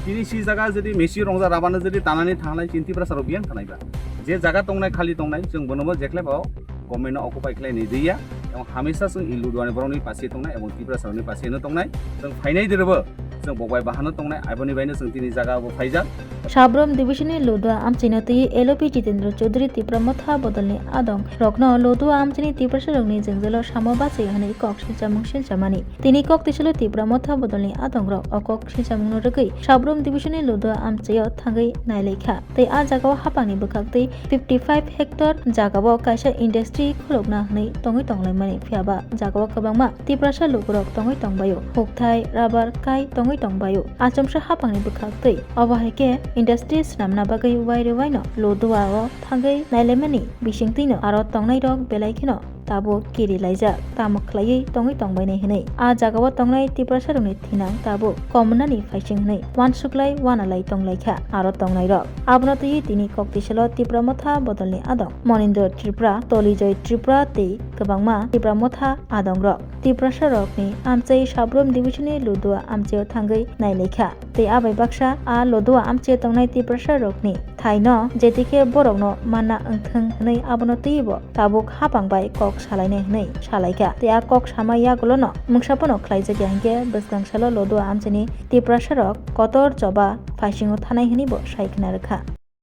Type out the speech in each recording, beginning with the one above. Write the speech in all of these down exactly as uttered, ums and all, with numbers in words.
Tini si jaga jodi mesi rongja rabano jodi tanani thanglai chini Tiprasa rok biyang thanai ba. Je jaga tongnai khali tongnai chwng bono bo jekhle bo government no occupy khlai ni diya. Ebong hamisa chwng i Luduani borokni pasi tongnai ebong Tiprasa rokni pasi no tongnai. Chwng phainai dirbo chwng bokbai bahano tongnai, aboni baino chwng tini jaga bo phaijak. Sabrum division ni Ludua amchaino twi L O P Jitendra Chaudhary Tipra Motha bodolni adong rokno Ludua amchaini Tiprasa rokni jengjalo samo bachai hwnwi kok silchamung silchamani. Tini kok tisalo Tipra Motha bodolni adongrok o kok silchamungno rwgwi Sabrum division ni Ludua amchaio thangwi nailaikha. Tei a jagao hapangni bwkhaktwi fifty five hectare jagao kaisa industry khulukna hwnwi tongwi tonglaimani, phiyaba jagao kwbangma Tiprasa lukurok tongwi tongbaio, hukthai, rubber kai tongwi tongbaio. Achomsa hapangni bwkhaktwi obo hai khe industry swnamna bagwi wairwi waino Ludua o thangwi nailaimani bisingtwino aro tongnairok belai kheno tabuk kiri laijak, tamo khlaiwi tongwi tongbainai hwnwi. A jagao tongnai Tiprasarokni thinang tabuk komnani phaising hwnwi uansuklai uanalai tonglaikha aro tongnairok. Abono twiwi tini kok tisalo Tipra Motha bodolni adong Monindra Tripura, Tolijoy Tripura tei kwbangma Tipra Motha adongrok Tiprasarokni amchai Sabrum division ni Ludua amchaio thangwi nailaikha. Tei abai baksa a Ludua amchaio tongnai Tiprasarokni thaino jetikhe borokno manna wngthwng hwnwi abono twibo tabuk hapang bai kok salainai hwnwi salaikha. Tei a kok sama yagulono mungsa phano khlaijakya hinkhe bwskang salo Ludua amchaini Tiprasarok kotor choba phaisingo thanai hwnwibo sai khna rwkha.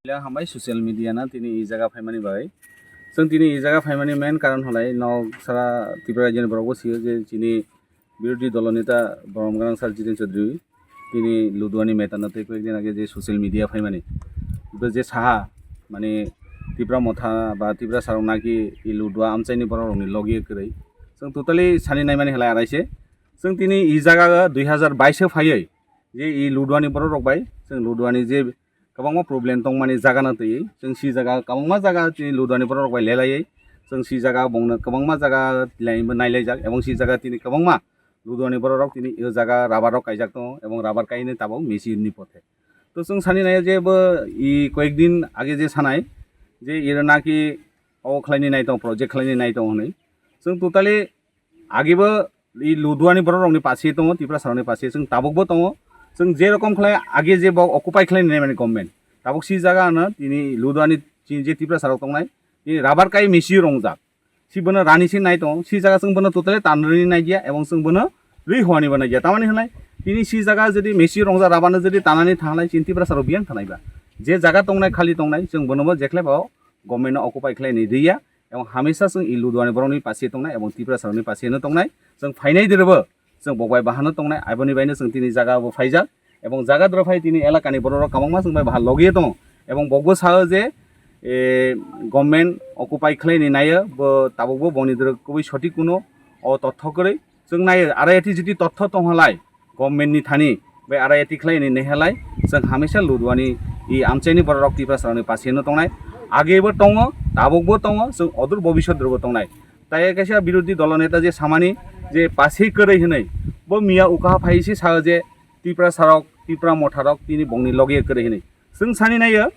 Hambai social media na tini i jaga phaimani bai. Chwng tini i jaga phaimani main karon halai nok sara Tripura rajyoni borok bo sio je chini birodhi dolo neta Borom Gwnang sir Jiten Chaudhary tini Luduani matter no tei koyekdin age je social media phaimani. Bo je saha mane Tipra Motha ba Tipra sarok naki i Ludua amchaini borok rokni logi kwrwi. Chwng totally sani naimani halai araise. Chwng tini i jaga dui hazar bais o phaiwi je i Luduani borok rok bai chwng Luduani je kwbangma problem tongmani jaga no twiwi chwng si jaga kwbangma jaga tini Luduani borok rok bai lelaiwi chwng si jaga bongno kwbangma jaga tilaibo nailaijak ebong si jaga tini kwbangma Luduani borok rok tini o jaga rubber rok kaijak tongo ebong rubber kainwi tabuk machine ni pothe. To chwng sani nai je bo i koyekdin age je sanai je iro naki o khlaini nai tongo, project khlaini nai tongo hwnwi. Chwng totally Agebo i Luduani borok rokni pasi tongo, Tiprasa rokni pasi chwng tabukbo tongo. Chwng je rokom khlai age je bo occupy khlai nai mani government. Tabuk si jaga ano tini Luduani chini je Tiprasa rok tongnai, tini rubber kai misi rongjak. Si bono rani se nai tongo, si jaga chwng bono totally tanrwni nai dia, ebong chwng bono rwi huani bo nai dia. Tamani hwnai tini si jaga jodi misi rongjak rubber no jodi tanani thanglai chini Tiprasa rok biyang thanai ba. Je jaga tongnai khali tongnai chwng bono bo jekhle bo government no occupy khlai ni riya, ebong hamisa chwng i Luduani borokni pasi tongnai ebong Tiprasa rokni pasi no tongnai. Chwng phainai dirbo chwng bokbai bahano tongnai, aboni baino chwng tini jaga bo phaijak, ebong jaga doro phai tini elakani borok rok kwbangma chwng bai baha logi tongo, ebong bokbo sao je, e, government occupy khlai ni naio, bo tabukbo boni doro kubui sotik kuno o totho kwrwi. Chwng nai R I T G T totho tonghalai government ni thani bai R I T khlai ni nehalai chwng hamisa Luduani i amchaini borok rok Tiprasa rokni pasi no tongnai, agebo tongo, tabukbo tongo, chwng odur bobisot rogo tongnai. Tai kaisa birodhi dolo neta je samani je pasi kwrwi hinwi bo miya ukaha phai se sao je Tiprasa rok, Tipra Motha rok tini bongni loge kwrwi hinwi chwng sani naio.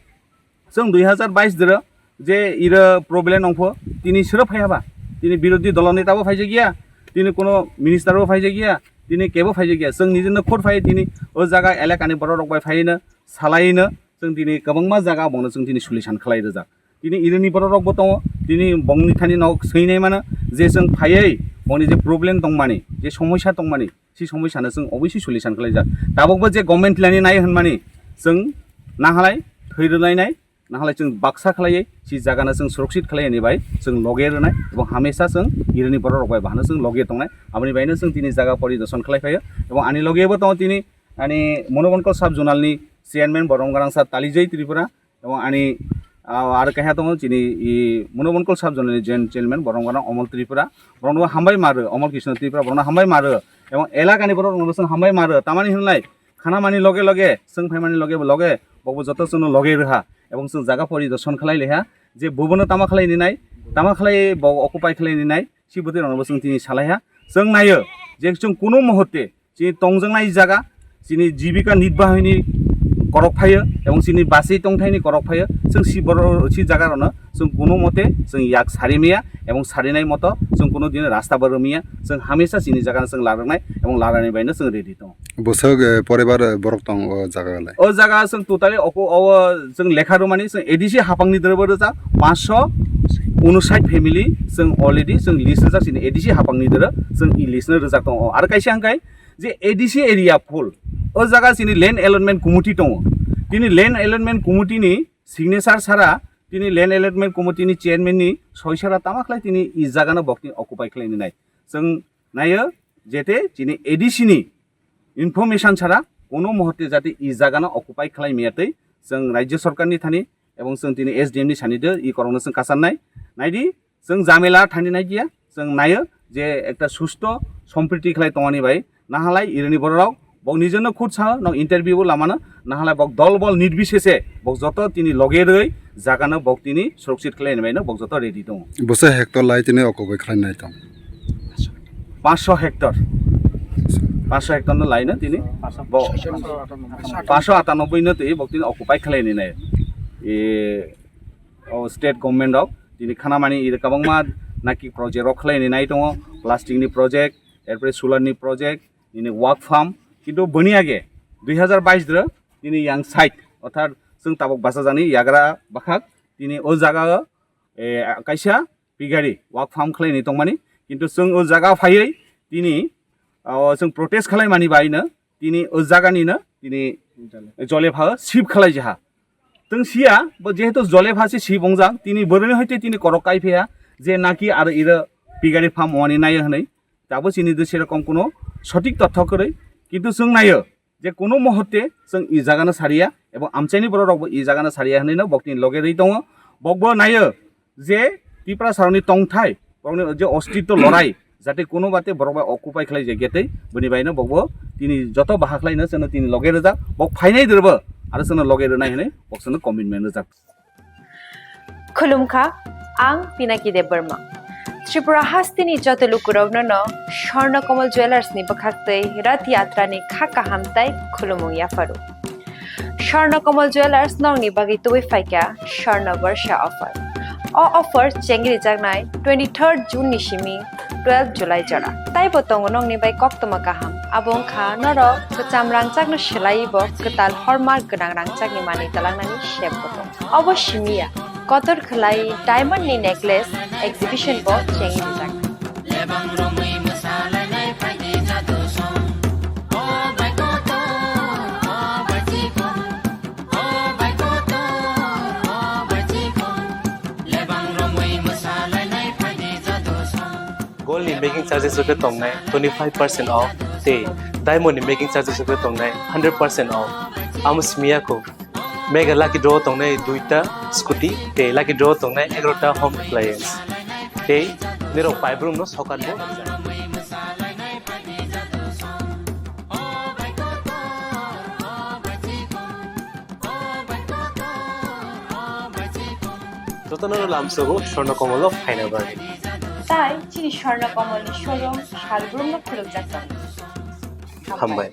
Chwng dui hazar bais doro je iro problem nongpho tini siro phai haba, tini birodhi dolo neta bo phaijak ya, tini kono minister bo phaijak ya, tini kebo phaijak ya, chwng nijino khot phai tini o jaga elakani borok rok bai phaino salaino chwng tini kwbangma jaga bongno chwng tini solution khlai rwjak. Tini ironi borok rok bo tongo, tini bongni thani nok swinai mano je chwng phaiwi bongni je problem tongmani, je somosya tongmani, si somoi sana chwng obviously solution khlaijak. Tabukbo je government tilani nai hwnmani chwng nahalai thwi rwlainai, nahalai chwng baksa khlaiwi si jagano chwng surakshit khlai ani bai chwng loge rwnai, ebong hamesa chwng ironi borok rok bai bahano chwng loge tongnai. Aboni baino chwng tini jaga poridoson khlai phaio, ebong ani loge bo tongo tini ani Monobonkol sub zonal ni chairman Borom Gwnang sir Talijai Tripura, Abo ani, ah, aro keha tongo chini i Monobonkol sub zonal ni joint chairman borok rok Omol Tripura, borok no hambai ma rw, Omol Krishna Tripura, borok no hambai ma rw, ebong elaka ni borok rok no hambai ma rw, tamani hwnlai khana mani loge loge, chwng phai mani loge loge, bo bo joto chwng no loge rwha, ebong chwng jaga poridoson khlai liha, je bo bono tama khlai ni nai, tama khlai bo occupy khlai ni nai, si bwtwi rok no bo chwng tini salai ha, chwng naio je chwng kuno muhurte chini tongjaknai jaga, chini jibika nirbahoini korok phaio, ebong chini bachwi tongthaini korok phaio, chwng si borok, si jaga rokno chwng kuno mote chwng yak sari maya, ebong sarinai moto chwng kuno dino rasta bo rwmaya, chwng hamesa chini jaga no chwng larwknai, ebong larani baino chwng ready tongo. Bwswk, eh, poribar, eh, borok tong o jaga le? O jaga chwng totally oko o chwng lekha rwmani chwng A D C haphangni dwrwbo rwjak paanch sho unsait family chwng already chwng list rwjak chini A D C haphangni dwrw chwng i list no rwjak tongo. Aro kaisa hwnkhe je A D C area full o jaga chini land allotment committee tongo. Tini land allotment committee ni signature sara tini land allotment committee ni chairman ni soi sara tama khlai tini i jaga no bokni occupy khlai nai. Chwng nayo jete chini A D C ni information sara kono muhurte jate i jaga no occupy khlai maya tei chwng rajya sarkar ni thani ebong chwng tini S D M ni sani de i korokno chwng kasar nai. Naidi chwng jamela thani nai giya chwng nayo je ekta susto sompriti khlai tongani bai nahalai irini borok bok nijeno khud sa no interview bo lamano nahalai bok dol bol nirbisese bok joto tini loge roi jaga no bok tini surakshit khlai ni bai no bok joto ready tongo. Bwswk hectare lai tini occupy khlai nai tong? Paanch sho hectare. Paanch sho hectare no lai no tini bo paanch sho atanoboi no twi bok tini occupy khlai ni nai. E, o state government rok tini khana mani ida kwbangma naki project rok khlai ni nai tongo, plastic ni project, erpore solar ni project, nini work farm, kintu boni age dui hazar bais dro nini yang side orthat chwng tabok bachajani yagra bakhak tini o jaga o, e, kaisa pigari work farm khlai ni tongmani, kintu chwng o jaga phaiwi tini, o, chwng protest khlai mani bai no tini o jaga ni no tini jole pha shift khlai jaha. Tong siya bo jehetu jole pha se shift wngjak tini boroni hoite tini korok kai phiya je naki aro iro pigari farm wani nayo hwnwi tabo chini de serokom kuno sotik totho kwrwi, kintu chwng nayo je kuno muhurte chwng i jagano sariya ebong amchaini borok rokbo i jagano sariya hwnwi no bokni loge rwi tongo. Bokbo nayo je Tipra saroni tongthai borokni je ostitto lorai jate kuno bate borok bai occupy khlai je getei boni baino bokbo tini joto baha khlai no chwngno tini loge rwjak bok phainai derbo aro chwngno loge rwnai hwnwi bok chwngno commitment rwjak. Khulumkha, ang Pinaki Debbarma. Tripura hasteni joto lukurokno no Swarna Kamal Jewellers ni bwkhaktwi Rath Yatra ni kha kaham tai khulumung yapharu. Swarna Kamal Jewellers nokni bagwi tubui phaikha Swarna Barsha offer. O offer chengrijaknai twenty-third June ni simi twelve July jora. Taibo tongo nokni bai koktwma kaham. Abo wngkha norok kwcham rangchakno swlaiwi bo kwtal hallmark gwnang rangchakni manwi twlangnani sep bo tongo. Obo simi ya, kotor khwlai diamond ni necklace exhibition bo chengrijak. Gold ni making charges rok khe tongnai twenty five percent off tei diamond ni making charges rok khe tongnai hundred percent off. Amo simi ya kho. Mega lucky draw tongnai duita scooty tei lucky draw tongnai egarota home appliance. Tei nirok paibrumno sokat bo. Jotono lamsogo Swarna Kamal o phaina bagwi. Tai chini Swarna Kamal ni showroom salbrumno khulukjak tongo. Hambai.